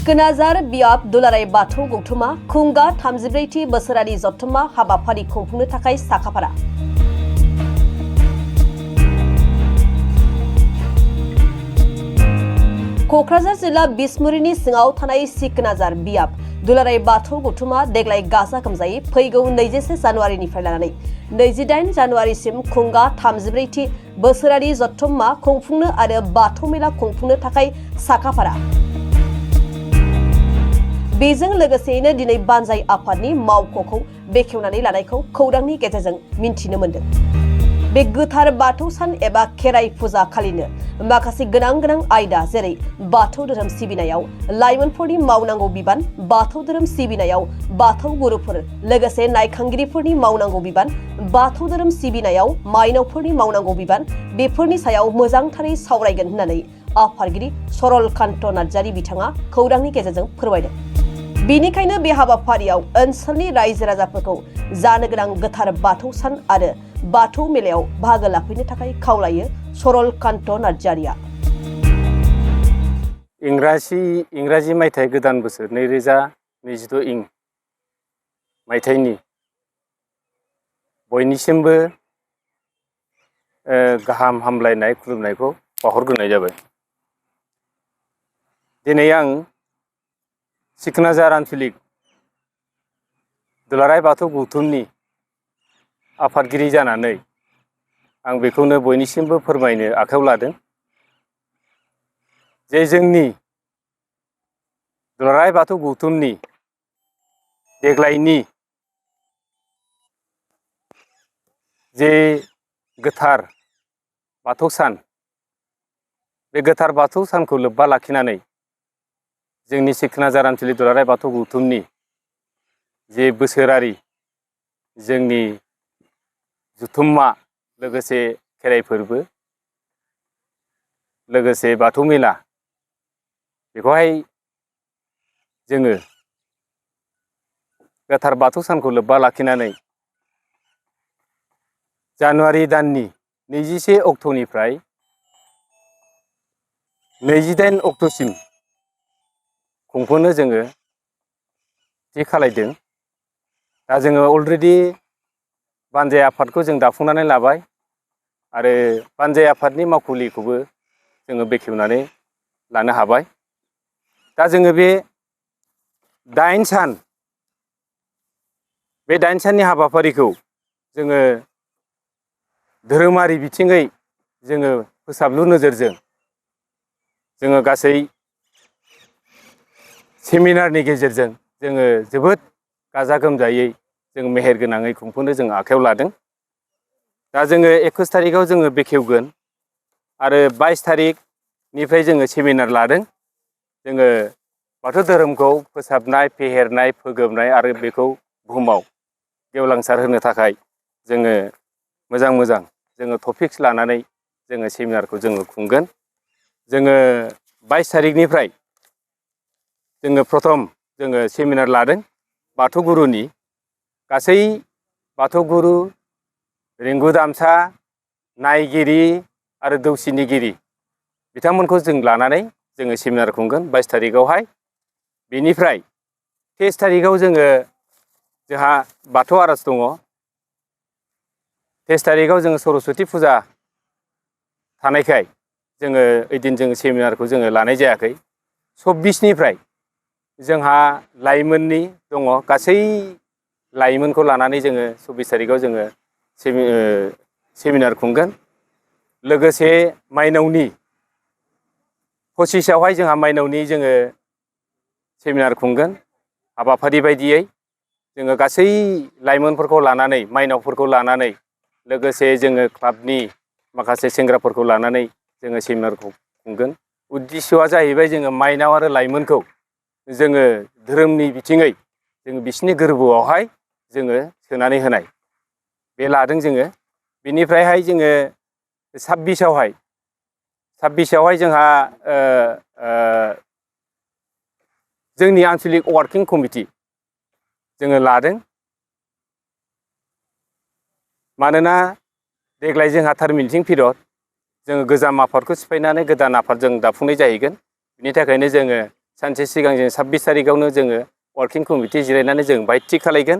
सिखोनाजार बियाब दुलाराय बाथौ गौथुमा खुंगा 34थि बोसोरारि जथुम्मा हाबाफारि खुंफुंनो थाखाय साखाफारा। क'क्राझार जिल्ला बिसमुरिनि सिङाव थानाय सिखोनाजार बियाब दुलाराय बाथौ गौथुमा देग्लाय गाजा गोमजायै फैगौ 21 जानुवारिनिफ्राय लानानै 28 जानुवारिसिम खुंगा 34थि बोसोरारि जथुम्मा खुंफुंनो आरो बाथौ मेला खुंफुंनो थाखाय साखाफारा। बेजों लोगोसेयैनो दिनै बानजाय आफादनि मावख'खौ बेखेवनानै लानायखौ खौरांनि गेजेरजों मिन्थिनो मोन्दों। बे गोथार बाथौ सान एबा खेराइ फुजा खालिनो माखासे गोनां आयदा जेरै बाथौ धोरोम सिबिनायाव लाइमोनफोरनि मावनांगौ बिबान, बाथौ धोरोम सिबिनायाव बाथौ गुरुफोर लोगोसे नायखांगिरिफोरनि मावनांगौ बिबान, बाथौ धोरोम सिबिनायाव माइनावफोरनि मावनांगौ बिबान बेफोरनि सायाव मोजांथारै सावरायगोन होननानै आफादगिरि सरलकान्त नार्जारि बिथाङा खौरांनि गेजेरजों फोरमायदों। बेनिखायनो बे हाबाफारियाव ओनसोलनि रायजो राजाफोरखौ जानो गोनां गोथार बाथौ सान आरो बाथौ मेलायाव बाहागो लाफैनो थाखाय खावलायो सरलकान्त नार्जारिया। इंराजि मायथाइ गोदान बोसोर 2026 इं मायथाइनि बयनिसिमबो गाहाम हामलायनाय खुलुमनायखौ बावहरग्रोनाय जाबाय। दिनै आं सिखोनाजार आन्चलिक दुलाराय बाथौ गौथुमनि आफादगिरि जानानै आं बेखौनो बयनिसिमबो फोरमायनो आखायाव लादों जे जोंनि दुलाराय बाथौ गौथुमनि देग्लायनि जे गोथार बाथौ सान, बे गोथार बाथौ सानखौ लोब्बा लाखिनानै जोंनि सिखोनाजार आन्चलिक दुलाराय बाथौ गौथुमनि जे बोसोरारि जोंनि जुथुम्मा लोगोसे खेराइ फोरबो लोगोसे बाथौ मेला बेखौहाय जोङो गोथार बाथौ सानखौ लोब्बा लाखिनानै जानुवारि दाननि 21 अक्ट'निफ्राय 28 अक्ट'सिम खुंफुंनो जोङो थि खालायदों। दा जोङो अलरेडि बानजाय आफादखौ जों दाफुंनानै लाबाय आरो बानजाय आफादनि मावखुलिखौबो जोङो बेखेवनानै लानो हाबाय। दा जोङो बे 8 सान साननि हाबाफारिखौ जोङो धोरोमारि बिथिङै जोङो फोसाबलु नोजोरजों जोङो गासै सेमिनारनि गेजेरजों जोङो जोबोद गाजा गोमजायै जों मेहेर गोनाङै खुंफुंनो जों आखायाव लादों। दा जोङो 21 थारिखआव जोङो बेखेवगोन आरो 22 थारिखनिफ्राय जोङो सेमिनार लादों। जोङो बाथौ धोरोमखौ फोसाबनाय, फेहेरनाय, फोगोबनाय आरो बेखौ बुहुमाव गेवलांसार होनो थाखाय जोङो मोजां जोङो टपिक्स लानानै जोङो सेमिनारखौ जोङो खुंगोन। जोङो 22 थारिखनिफ्राय जोङो प्रथम जोङो सेमिनार लादों बाथौ गुरुनि। गासै बाथौ गुरु, रिंगु दामसा, नायगिरि आरो दौसिनिगिरि बिथांमोनखौ जों लानानै जोङो सेमिनार खुंगोन 22 थारिखआवहाय। बेनिफ्राय 23 थारिखआव जोंहा बाथौ आर'ज दङ। 23 थारिखआव जोङो सरस्वती फुजा थानायखाय जोङो ओइदिन जोङो सेमिनारखौ जोङो लानाय जायाखै। 24निफ्राय जोंहा लाइमोननि दङ, गासै लाइमोनखौ लानानै जोङो 24 थारिखआव जोङो सेमिनार खुंगोन। लोगोसे माइनावनि 25आवहाय जोंहा माइनावनि जोङो सेमिनार खुंगोन। हाबाफारि बायदियै जोङो गासै लाइमोनफोरखौ लानानै, माइनावफोरखौ लानानै लोगोसे जोङो क्लाबनि माखासे सेंग्राफोरखौ लानानै जोङो सेमिनारखौ खुंगोन। उद्दिस'आ जाहैबाय जोङो माइनाव आरो लाइमोनखौ जोङो धोरोमनि बिथिङै जोङो बिसिनि गोरबोआवहाय जोङो सोनानै होनाय बे लादों जोङो। बेनिफ्रायहाय जोङो 26आवहाय जोंहा जोंनि आन्चलिक वार्किं कमिटि जोङो लादों। मानोना देग्लाय जोंहा टार्म पिरियड जोङो गोजाम आफादखौ सिफायनानै गोदान आफाद जों दाफुंनाय जाहैगोन। बिनि थाखायनो जोङो सानसे सिगां जों 26 तारिखआवनो जोङो वर्किं कमिटि जिरायनानै जों बाहाय थि खालायगोन।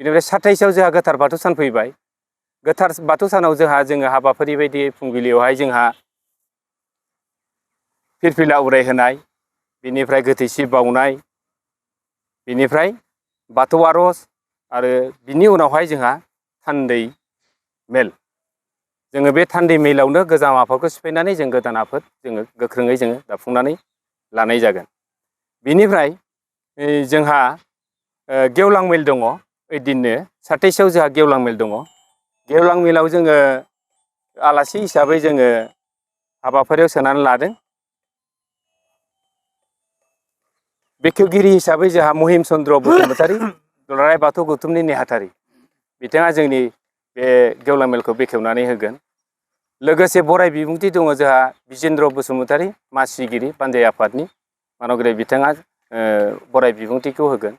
बेनिफ्राय 27आव जोंहा गोथार बाथौ सान फैबाय। गोथार बाथौ सानाव जोङो हाबाफारि बायदि फुंबिलियावहाय जोंहा फिरफिला उरायहोनाय, बेनिफ्राय गोथैसि बावनाय, बेनिफ्राय बाथौ आर'ज आरो बिनि उनावहाय जोंहा थान्दै मेल। जोङो बे थान्दै मेलावनो गोजाम आफादखौ सिफायनानै जों गोदान आफाद जोङो गोख्रोङै जोङो दाफुंनानै लानाय जागोन। बेनिफ्राय जोंहा गेवलां मेल दङ। ओइदिननो 27आव जोंहा गेवलां मेल दङ। गेवलां मेलाव जोङो आलासि हिसाबै जोङो हाबाफारियाव सोनानै लादों। बेखेवगिरि हिसाबै जोंहा महिम चन्द्र बसुमतारी, दुलाराय बाथौ गौथुमनि नेहाथारि, बिथाङा जोंनि बे गेवलां मेलखौ बेखेवनानै होगोन। लोगोसे बराय बिबुंथि दङ जोंहा बिजेन्द्र बसुमतारी, मासिगिरि बानजाय आफादनि मानगेरे, बिथाङा बराय बिबुंथिखौ होगोन।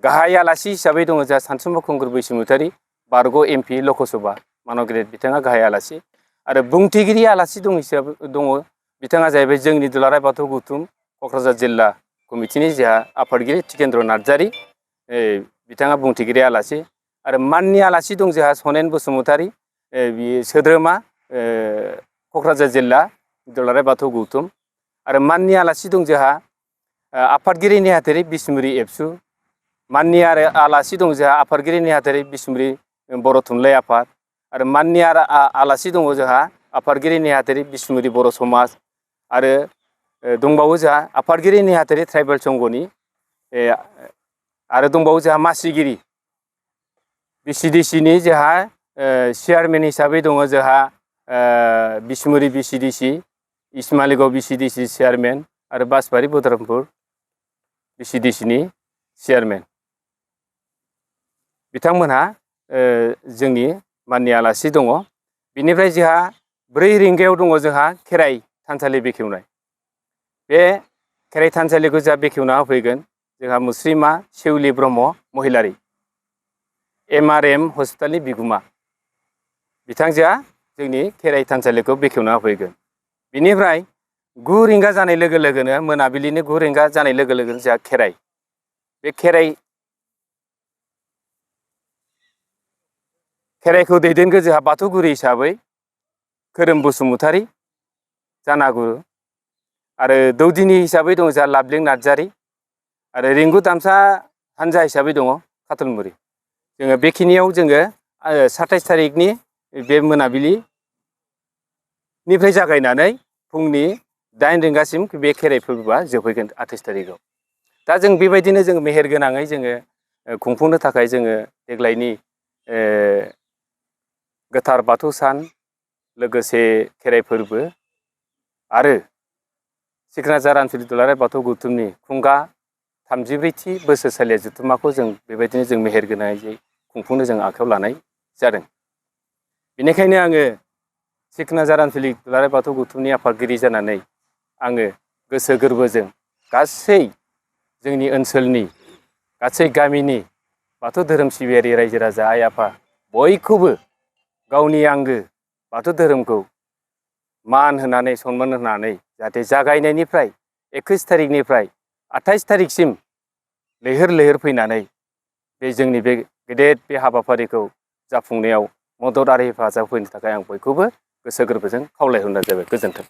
गाहाय आलासि हिसाबै दङ जोंहा सानसुमा खुंगुर बैसोमुतारी, बारग' MP लकसभा मानगेरे, बिथाङा गाहाय आलासि। आरो बुंथिगिरि आलासि दङ बिथाङा जाहैबाय जोंनि दुलाराय बाथौ गौथुम क'क्राझार जिल्ला कमिटिनि जोंहा आफादगिरि टिकेन्द्र नार्जारी, बिथाङा बुंथिगिरि आलासि। आरो माननि आलासि दं जोंहा सनेन बसुमतारी, बियो सोद्रोमा क'क्राझार जिल्ला दुलाराय बाथौ गौथुम। आरो माननि आलासि दं जोंहा आफादगिरि नेहाथारि बिसमुरि एबसु। माननि आरो आलासि दं जोंहा आफादगिरि नेहाथारि बिसमुरि बर' थुनलाइ आफाद। आरो माननि आलासि दङ जोंहा आफादगिरि नेहाथारि बिसमुरि बर' समाज। आरो दंबावो जोंहा आफादगिरि नेहाथारि ट्राइबेल संघनि, आरो दंबावो जोंहा मासिगिरि VCDC नि जोंहा चेयारमेन हिसाबै दङ जोंहा बिसमुरि VCDC, इस्मालिगाव VCDC चेयारमेन आरो बासबारि बदरमपुर VCDC नि चेयारमेन। बिथांमोनहा जोंनि माननि आलासि दङ। बिनिफ्राय जोंहा 4 रिंगायाव दङ जोंहा खेराइ थानसालि बेखेवनाय। बे खेराइ थानसालिखौ जोंहा बेखेवना होफैगोन जोंहा मुस्रिमा सेउलि ब्रह्म महिलारि, MRM हस्पिटालनि बिगुमा। बिथांजोआ जोंनि खेराइ थानसालिखौ बेखेवना होफैगोन। बिनिफ्राय 9 रिंगा जानाय लोगो लोगोनो, मोनाबिलिनि 9 रिंगा जानाय लोगो लोगोनो जोंहा खेराइ। बे खेराइखौ दैदेनगोन जोंहा बाथौगुरि हिसाबै खोरोम बसुमतारी जानागुरु। आरो दौदिनि हिसाबै दङ जोंहा लाबलिं नार्जारी। आरो रिंगु दामसा हानजा हिसाबै दङ खाथलमुरि। जोङो बेखिनियाव जोङो 27 तारिखनि बे मोनाबिलिनिफ्राय जागायनानै फुंनि 8 रिंगासिम बे खेराइ फोरबोआ जोबहैगोन 28 तारिखआव। दा जों बेबायदिनो जों मेहेर गोनाङै जोङो खुंफुंनो थाखाय जोङो देग्लायनि गोथार बाथौ सान, लोगोसे खेराइ फोरबो आरो सिखनाजार आनसलिक दुलाराय बाथौ गौथुमनि खुंगा 34थि बोसोरसालिया जथुम्माखौ जों बेबायदिनो जों मेहेर गोनाङै खुंफुंनो जों आखायाव लानाय जादों। बेनिखायनो आङो सिखनाजार आनसलिक दुलाराय बाथौ गौथुमनि आफादगिरि जानानै आङो गोसो गोरबोजों गासै जोंनि ओनसोलनि गासै गामिनि बाथौ धोरोम सिबियारि रायजो राजा आइ आफा बयखौबो गावनि आंगो बाथौ धोरोमखौ मान होनानै सनमान होनानै जाहाथे जागायनायनिफ्राय 21 तारिखनिफ्राय 28 तारिखसिम लैहोर लैहोर फैनानै बे जोंनि बे गेदेर बे हाबाफारिखौ जाफुंनायाव मदद आरो हेफाजाब होनो थाखाय आं बयखौबो गोसो गोरबोजों खावलायहरनाय जाबाय। गोजोन्थों।